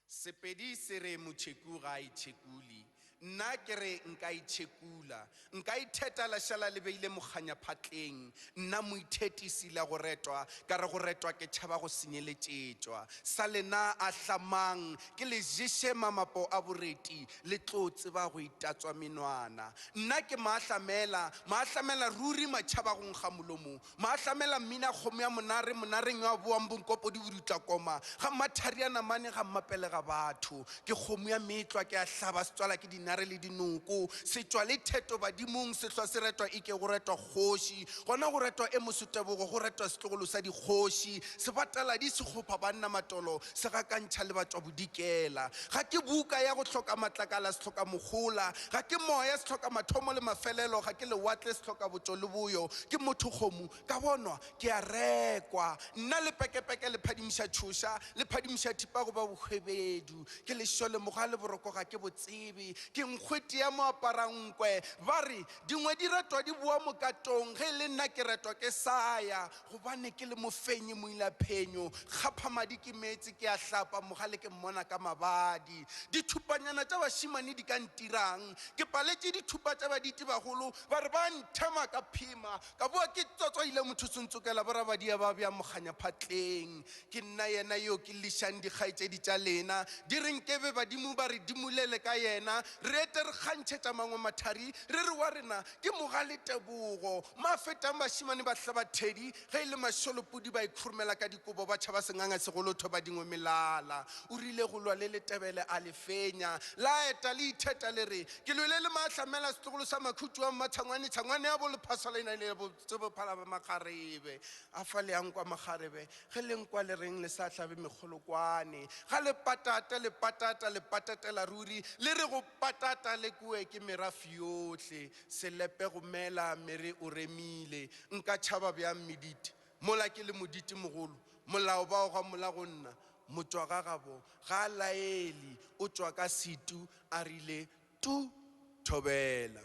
Sepedi se re motšheku ga a itšhekuli. Nna ke re nka itšhekula. Nka itheta la šala le beile mokganya phatleng. Nna moithetisi la go retwa, ka re go retwa ke tšhaba go senyeletšetšwa. Sa lena a hlamang ke le ješe mamapo a boreti, le tlo tseba go itatswa menwana. Nna ke maahlamela, maahlamela ruri matšhaba go nkga molomo. Maahlamela mmina kgomo ya monare, monareng yo a boang bonkopodi bodutla koma, ga mmathari a namane ga mmapelega batho. Ke kgomo ya meetlwa ke a hlaba setswala ke dinare le dinoko, setšwa le theto badimong sehlwa se retwa eke go retwa kgoši, gona go retwa e moso tebogo go retwa setlogolo sa dikgoši, sebataladi sekgopha banna matolo se gakantšha le batšwabodikela. Ga ke buka ya go hloka matlakala se hloka mogola, ga ke moya se hloka mathomo le mafelelo, ga ke lewatle se hloka botšo le boyo, Ke motho kgomo, ka bonwa, ke a rekwa. Nna lepekepeke le phadimiša tšhoša, le phadimiša thipa goba bohwebedu. Ke lešole mogale boroko ga ke bo tsebe. Ke nkgwete ya moaparankwe. Ba re, dingwe di retwa di boa mokatong, ge e le nna ke retwa ke sa ya. Gobane ke le mofenyi moilaphenyo. Kgaphamadi ke meetse ke a hlapa, mogale ke mmona ka mabadi. Dithupanyana tša bašemane di ka ntirang? Ke paletše dithupa tša baditi bagolo, Ba re ba nthema ka phema, ka boa ke tswatswaile motho sentsokela borabadia ba bja mokganya phatleng. Ke nna yena yo ke lišang dikgaetšedi tša lena, di re nkebe badimo ba re dimulele ka yena, re ete re kgantšhetša mangwe mathari, re re wa rena ke mogale Tebogo. Ma fetang bašemane ba hlaba thedi, Ge e le mašolopudi ba ikhurumela ka dikobo, ba tšhaba senganga segolo thoba dingwe melala. O rile go lwa le letebele a le fenya. La eta le itheta le re, Ke lwele le maahlamela setlogolo sa Makhutšu wa Mmatshangwane, tshangwane ya bo lephaswa le na le botsebophala ba makgarebe. A fa le yang kwa makgarebe, ge le nkwa le reng le sa hlabe mekgolokwane. Ga le patata le patata le patatela ruri, le re go patata le kwe ke merafe yohle. Selepe go mela mere o remile. Nka tšhaba bjang mediti mola ke le moditi mogolo? Molao ba o gamola go nna. Motšwagagabo ga a laele, o tšwa ka setu a rile tu thobela.